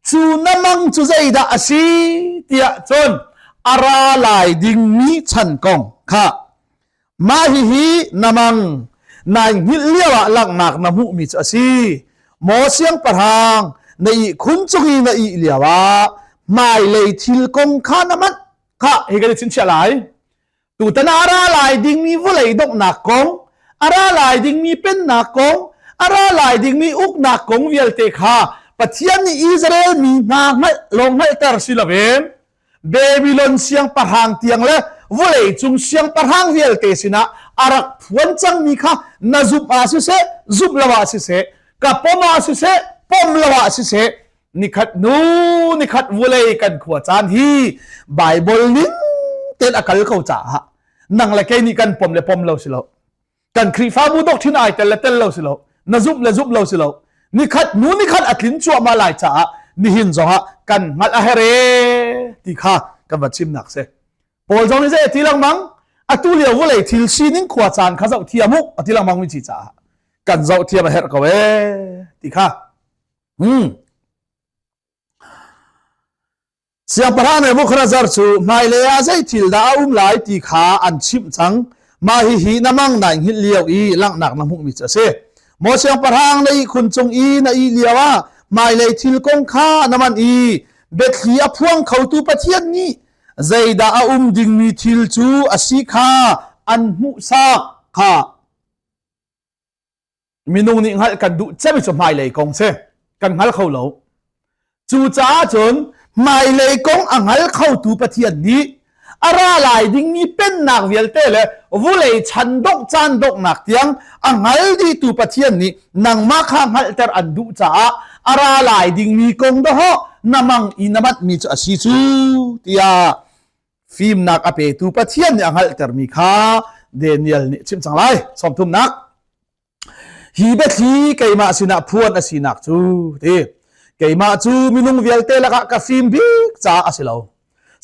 cu na mang cu zeidah a si tiah cun a ra lai dingmi chan kong kha mah hihi na mang nai hngilh lio ah langhnak na hmuhmi cu a si maw siangpahrang na ihkhun cung i na ih lio ah hmailei thil kong kha na manh kha hi kan i chingchiah lai Tutan ah a ra lai dingmi vawlei donghnak kong, a ra lai dingmi pennak kong, a ra lai dingmi uknak kong vialte kha Pathian nih Israel mi hna hngalh lawng hngalhter si loin Babylon siangpahrang tiang le vawlei cung siangpahrang vialte sinah a rak phuan cangmi kha na zumh ah siseh, zumh lo ah siseh, ka pom ah siseh, pom lo ah siseh, nikhat hnu nikhat vulei kan khua caan hi Bible ning tein a kal ko caah nang le kei nih kan pom le pom lo si lo kan Khrihfabu doctrine ai tel le tel lo si lo na zumh le zumh lo si lo nikhat hnu nikhat a tlin cuahmah lai caah nihin zongah kan hngalh a here ti kha kan va chimnak si Paul zong nih zei a ti lengmang atu lio vawlei thil sining khua caan kha zoh thiam u a ti lengmang mi ci caah kan zoh thiam a herh ko ee ti kha Siangpahrang Nebuchadnezzar cu hmailei ah zei thil dah a um lai ti kha an chimh cang. Mah hihi na mang nai hngilh lio i langhnak na hmuhmi cu a si. Maw siangpahrang na ihkhun cung i na ih lio ah hmailei thil kong kha na manh i biathli a phuang khotu Pathian nih zeidah a um dingmi thil cu a si kha an hmuhsak kha. Minung nih hngalh kan duh cem cu hmailei kong si. Kan hngal kho lo. Cucaah cun hmailei kong a hngal khotu Pathian nih a ra lai dingmi pennak vialte le vulei chan dongh caan donghnak tiang a hngal dihtu Pathian nih nangmah kha hngalhter an duh caah a ra lai dingmi kong dawhawh na mang i na manhmi cu a si cu tiah fimnak a petu Pathian nih a hngalhtermi kha Daniel nih a chimh cang lai. Sawmthumnak. Hi biathli keimah sinah phuan a sinak cu ti keimah cu minung vialte lakah ka fim bik caah a si lo.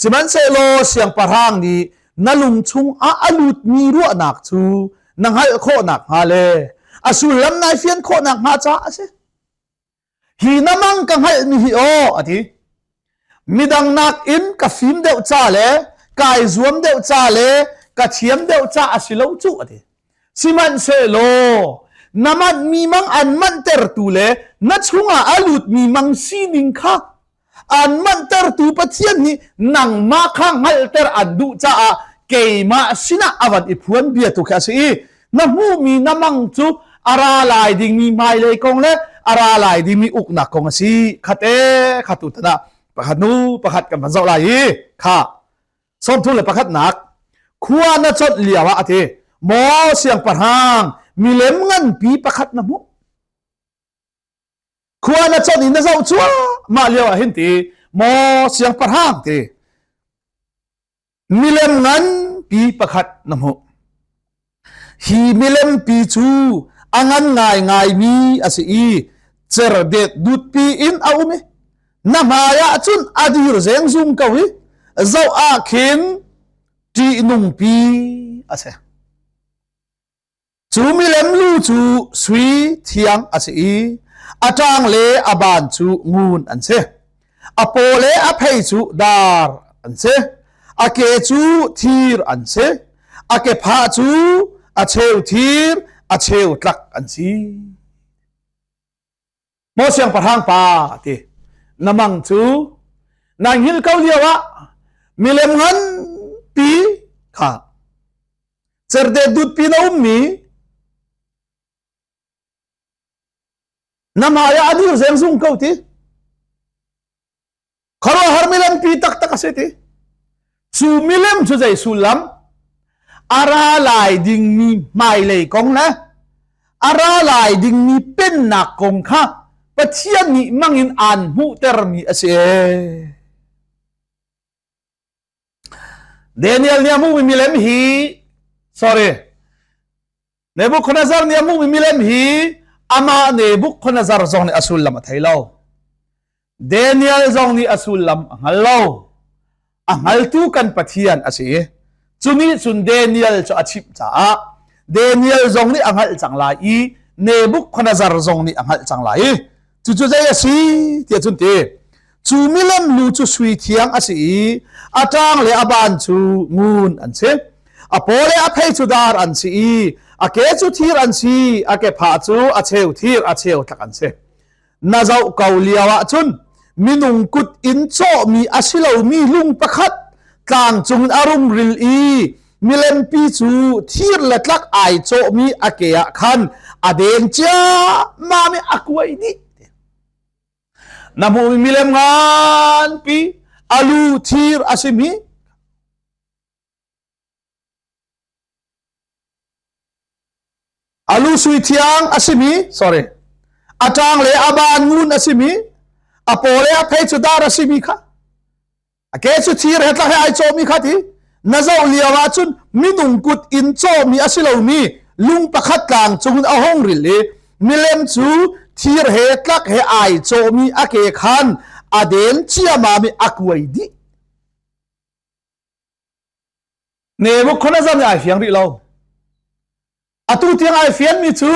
Sihmanhsehlaw siangpahrang nih na lung chungah a lutmi ruahnak cu na hngalh khawh nakhnga le a sullam nai fian khawh nakhnga caah a si. Hi na mang ka hngalhmi hi aw a ti. Midang nakin ka fim deuh ca le kai zuam deuh ca le ka thiam deuh ca a si lo cu a ti. Sihmanhsehlaw na manhmi mang an manhtertu le na chungah a lutmi mang sining kha an manhtertu Pathian nih nangmah kha hngalhter an duh caah keimah sinah a van i phuan bia tu khi a si i na hmuhmi na mang cu a ra lai dingmi hmailei kong le a ra lai dingmi uknak kong a si khat e khat tu tan ah pakhat nu pakhat kan van zoh lai i kha 31 nak khua na chonh lio ah a ti maw siangpahrang milem nganpi pakhat na hmuh Khua na chawnh in na zoh cuahmah lio ah hin ti maw siangpahrang ti milem nganpi pakhat na hmuh. Hi milem pi cu a ngan ngaingaimi a si i cerdet dutpi in a um i na hmai ah cun a dir zengzung ko i zoh ah khin ṭihnungpi a si. Cu milem lu cu sui thiang a si i a ṭang le a ban cu ngun an si. A paw le a phei cu dar an si. A ke cu thir an si. A kephah cu a cheu thir, a cheu tlak an si. Maw siangpahrang pa ti na mang cu na hngilh ko lio ah milem nganpi kha cerde dutpi na ummi na hmai ah a dir zengzung ko ti Khuaruahhar milem pi taktak a si ti. Cu milem cu zei sullam? A ra lai dingmi hmailei kong le a ra lai dingmi pennak kong kha Pathian nih mangin aan hmuhtermi a si. Daniel nih a hmuhmi milem hi sorry Nebuchadnezzar nih a hmuhmi milem hi amah Nebuchadnezzar zong nih a sullam a thei lo. Daniel zong nih a sullam a hngal lo. A hngaltu kan Pathian a si. Cu nih cun Daniel cu a chimh caah Daniel zong nih a hngalh cang lai i Nebuchadnezzar zong nih a hngalh cang lai i cucu zei a si tiah cun ti cu milem lu cu sui thiang a si i a ṭang le a ban cu ngun an si a paw le a phei cu dar an si i a ke cu thir an si a kephah cu a cheu thir a cheu tlak an si na zoh ko lio ah cun minung kut in cawhmi a si lomi lung pakhat tlang cung in a rung ril i milempi cu thir le tlak ai cawhmi a ke ah khan a deng ciammam i a kuai dih na hmuhmi milem nganpi a lu thir a simi a lu sui thiang a simi sorry a ṭang le a ban ngun a simi a paw le a phei cu dar a simi kha A ke cu thir he tlak he ai cawhmi kha ti na zoh lio ah cun minung kut in cawhmi a si lomi lung pakhat tlang cungin a hung ril i milem cu thir he tlak he ai cawhmi a ke khan a den ciamam i a kuai dih. Nebuchadnezzar nih ai fiang rih lo. Atu tiang ai fianmi cu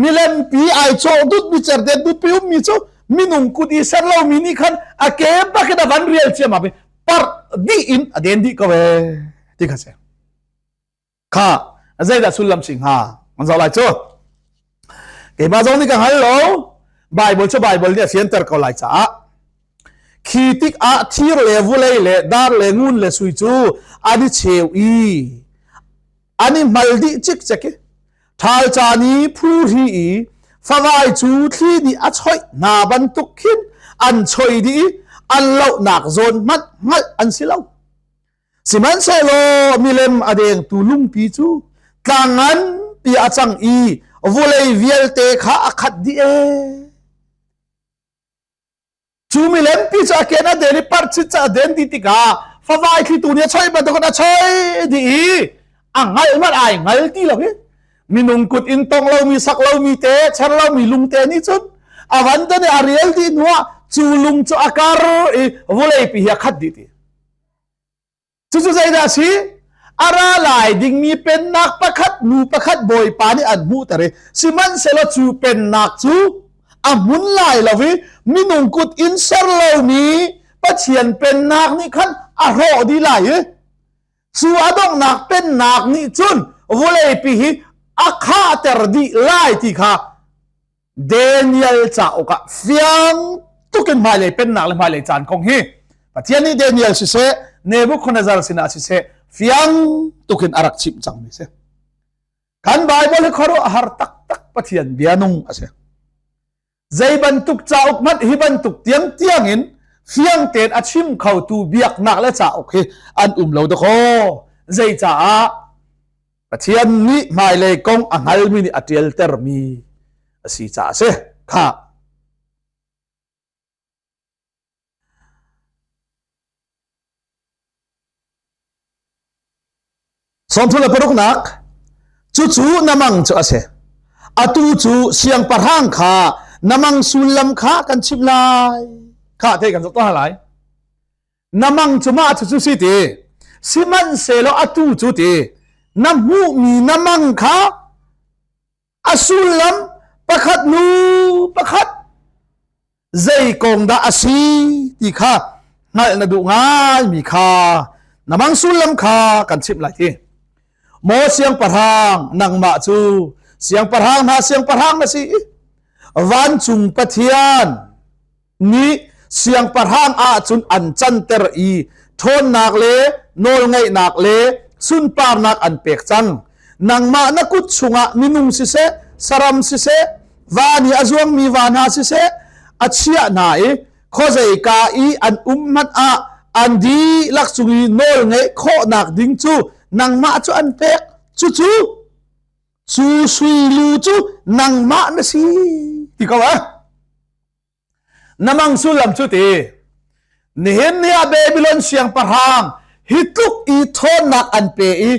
milempi ai cawh dutmi cerdet dutpi ummi cu minung kut i ser lomi nih khan a ke bakin a van rial ciammam i parh dih in a den dih ko ee ti kha si. Kha zeidah sullam si hnga? An zoh lai cu. Keimah zong nih ka hngal lo. Bible cu Bible nih a fianter ko lai caah khi tik ah thir le vulei le dar le ngun le sui cu an i cheu i an i hmal dih cikcek i ṭhal caan i phuhri i favai cu thli nih a choih hna bantuk khin an choi dih i an lohnak zawn hmanh hngalh an si lo. Sihmanhsehlaw milem a dengtu lungpi cu tlang nganpi a cang i vulei vialte kha a khat dih ee. Cu milempi cu a ken a den i parchit cu a den dih tikah favai thlitu nih a choih bantukin a choih dih i a hngalh hmanh ai hngal ti lo hi minung kut in tong lomi sak lomi te cher lomi lungte nih cun a van den i a rial dih hnuah cu lung cu a kar i vawleipi hi a khat dih ti Cucu zeidah a si? A ra lai dingmi pennak pakhat nu pakhat bawipa nih an hmuhter i sihmanhsehlaw cu pennak cu a hmun lai lo i minung kut in ser lomi Pathian pennak nih khan a hrawh dih lai i cu a donghnak pennak nih cun vawleipi hi a khahter dih lai ti kha Daniel cauk ah fiang tuk in hmailei pennak le hmailei caan kong hi Pathian nih Daniel siseh Nebuchadnezzar sinah siseh fiang tuk in a rak chimh cangmi si. Kan Bible hi khuaruahhar taktak Pathian bia nung a si. Zei bantuk cauk hmanh hi bantuk tiang tiang in fiang tein a chim khotu biaknak le cauk hi an um lo dakaw. Zeicaah Pathian nih hmailei kong a hngalmi nih a ṭialtermi a si caah a si. Khah. Sawmthum le paruknak cucu na mang cu a si. Atu cu siangpahrang kha na mang sullam kha kan chimh lai. Kha te kan zoh tuah lai. Na mang cu mah cu cu si ti sihmanhsehlaw atu cu ti na hmuhmi na mang kha a sullam pakhat nu pakhat. Zei kong dah a si ti kha hngalh na duh ngaimi kha na mang sullam kha kan chimh lai ti. Maw siangpahrang, nangmah cu siangpahrang hna siangpahrang na si i vancung Pathian nih siangpahrang ah cun an canter i ṭhawnnak le nawlngeihnak le sunparnak an pek cang. Nangmah na kut chungah minung siseh, saram siseh, van i a zuangmi va hna siseh, a chiah hna i khuazeika i an um hmanh ah an dihlak cung i nawl ngeih khawhnak ding cu nangmah cu an pek. Cucu cu sui lu cu nangmah na si ti ko ah. Na mang sullam cu ti nihin ni ah Babylon siangpahrang hi tluk i ṭhawnnak an pe i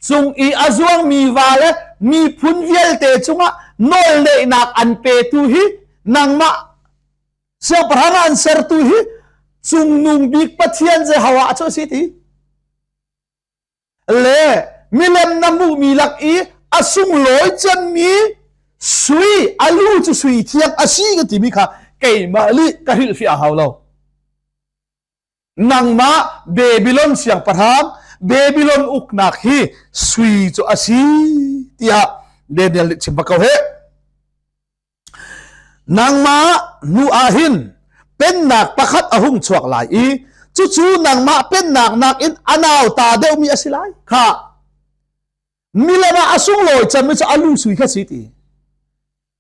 cung i a zuangmi va le miphun vialte cungah nawlneihnak an petu hi nangmah siangpahrang ah an sertu hi cungnung bik Pathian Jehovah cu a si ti. Le milem na hmuhmi lak i a sunglawi cemmi sui a lu cu sui thiang a si ka timi kha keimah lih ka hrilhfiah a hau lo. Nangmah Babylon siangpahrang Babylon uknak hi sui cu a si tiah Daniel nih chim bak ko heh. Nangmah hnu ah hin pennak pakhat a hung chuak lai i cucu nangmah pennak nakin a nauta deuhmi a si lai. Kha milem ah a sunglawi cemmi cu a lu sui kha si ti.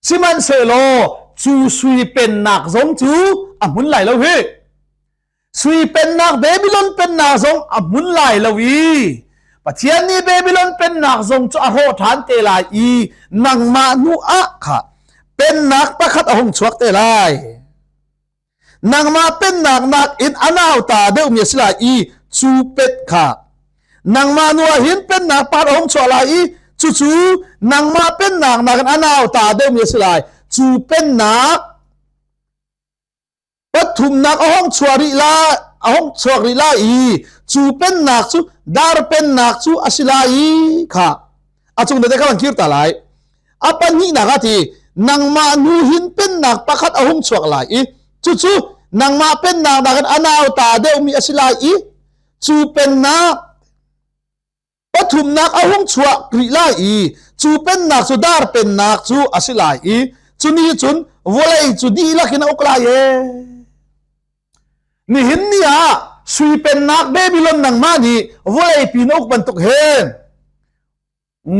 Sihmanhsehlaw cu sui pennak zong cu a hmun lai lo hi. Sui pennak Babylon pennak zong a hmun lai lo i Pathian nih Babylon pennak zong cu a hrawh ṭhan te lai i nangmah hnu ah kha pennak pakhat a hung chuak te lai. Nangmah pennak nakin a nauta deuhmi a si lai i cu pet kha nangmah hnu ah hin pennak pakhat a hung chuak lai i cucu nangmah pennak nakin a nauta deuhmi a si lai. Cu pennak Pathumnak a hong chuah rih lai, a hong chuak rih lai i cu pennak cu dar pennak cu a si lai i kha a cung te kha kan kir ta lai. A pahnihnak ah ti nangmah nu hin pennak pakhat a hung chuak lai i cucu nangmah pennak nakin a nauta deuhmi a si lai i cu pennak Pathumnak a hung chuah rih lai i cu pennak cu dar pennak cu a si lai i cu ni cun vawlei cu dihlak in a uk lai ee. Nihin ni ah sui pennak Babylon nangmah nih vawlei pi na uk bantuk hin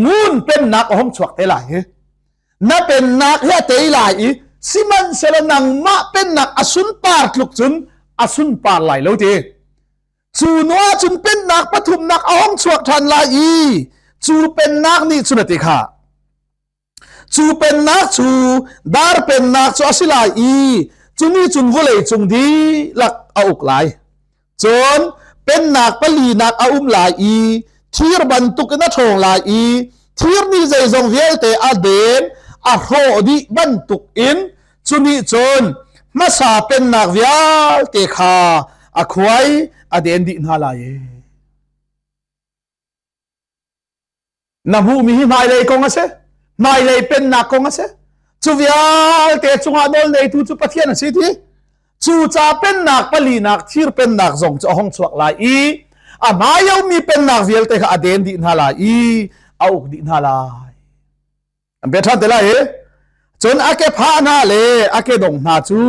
ngun pennak a hung chuak te lai hi. Na pennak hi a tei lai i sihmanhsehlaw nangmah pennak a sunpar tluk cun a sunpar lai lo ti. Cu nu ahcun pennak pathumnak a hung chuak ṭhan lai i cu pennak nih cun a ti kha. Cu pennak cu dar pennak cu a si lai i cu nih cun vawlei cung dihlak a uk lai. Cun pennak palinak a um lai i thir bantukin a ṭhawng lai i thir nih zeizong vialte a den a hrawh dih bantukin Cu nih cun hmasa pennak vialte kha a khuai a den dih hna lai. Na hmuhmi hi hmailei kong a si. Hmailei pennak kong a si. Cu vialte cungah nawl neitu cu Pathian a si ti. Cu ca pennak palinak thir pennak zong cu a hong chuak lai i a hmaiomi pennak vialte kha a den dih hna lai i a uk dih hna lai. An pe ṭhan te lai i cun a ke phah hna le a ke dong hna cu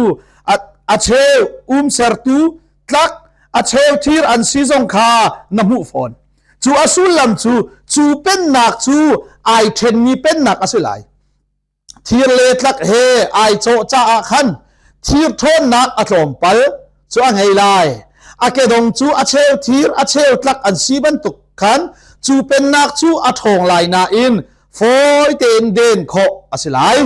a cheu umsertu tlak a cheu thir an si zong kha na hmuh fawn. Cu a sullam cu cu pennak cu ai ṭhenmi pennak a si lai. Thir le tlak he ai cawh caah khan thir ṭhawnnak a tlawmpal cu a ngei lai. A kedong cu a cheu thir a cheu tlak an si bantuk khan cu pennak cu a ṭhawng lai nain fawi tein den khawh a si lai.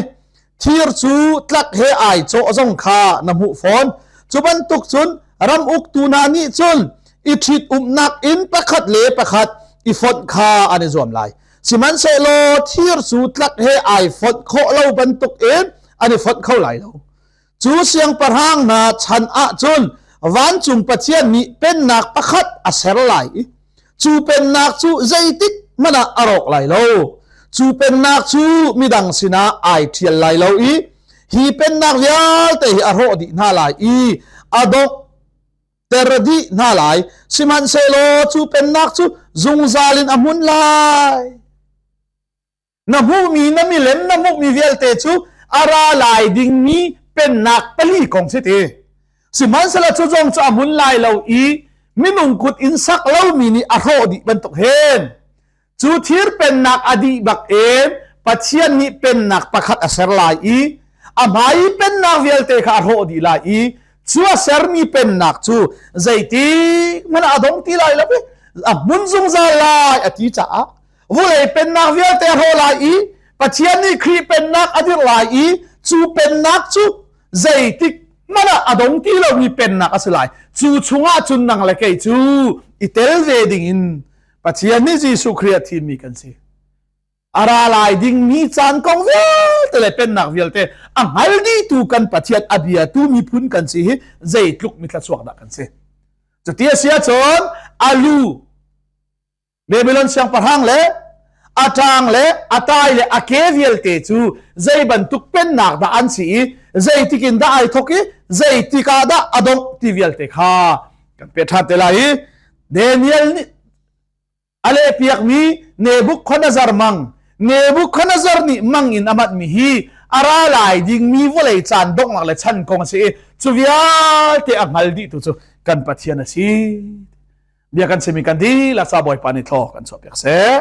Thir cu tlak he ai cawh zong kha na hmuh fawn. Cu bantuk cun ram uktu hna nih cun i ṭhit-umnak in pakhat le pakhat i fonh kha an i zuam lai. Sihmanhsehlaw thir cu tlak he ai fonh khawh lo bantukin an i fonh kho lai lo. Cu siangpahrang hna chan ahcun vancung Pathian nih pennak pakhat a ser lai i cu pennak cu zeitik hmanh ah a rawk lai lo. Cu pennak cu midang sinah ai ṭhial lai lo i Hi pennak vialte hi a hrawh dih hna lai i a dongh ter dih hna lai. Sihmanhsehlaw cu pennak cu zungzal in a hmun lai. Na hmuhmi na milem na hmuhmi vialte cu a ra lai dingmi pennak pali kong si ti. Sihmanhsehlaw cu zong cu a hmun lai lo i minung kut in sak lomi nih a hrawh dih bantuk hen. Cu thir pennak a dih bak in Pathian nih pennak pakhat a ser lai i a hmai i pennak vialte kha a hrawh dih lai i cu a sermi pennak cu zeitik hmanh ah a dong ti lai lo i a hmun zungzal lai a ti caah vulei pennak vialte a hrawh lai i Pathian nih Khrih pennak a dirh lai i cu pennak cu zeitik hmanh ah a dong ti lomi pennak a si lai. Cu chungah cun nang le kei cu i tel ve ding in Pathian nih Jesuh Khrih a thimmi kan si. A ra lai dingmi caan kong vialte le pennak vialte a hngal dihtu kan Pathian a biatu miphun kan si hi zeitluk mithlachuak dah kan si. Cuti a si ahcun a lu Babylon siangpahrang le a ṭang le a tai le a ke vialte cu zei bantuk pennak dah an si i zeitik in dah ai thawk i zeitik ah dah a dongh ti vialte kha kan pe ṭhan te lai i Daniel nih a lehpiakmi Nebuchadnezzar mang Nebuchadnezzar nih mang in a manhmi hi a ra lai dingmi vawlei caan donghnak le chan kong a si i cu vialte a hngal dihtu cu kan Pathian a si. Bia kan chimi kan dihlak ca Bawipa nih thlaw kan chuahpiak seh.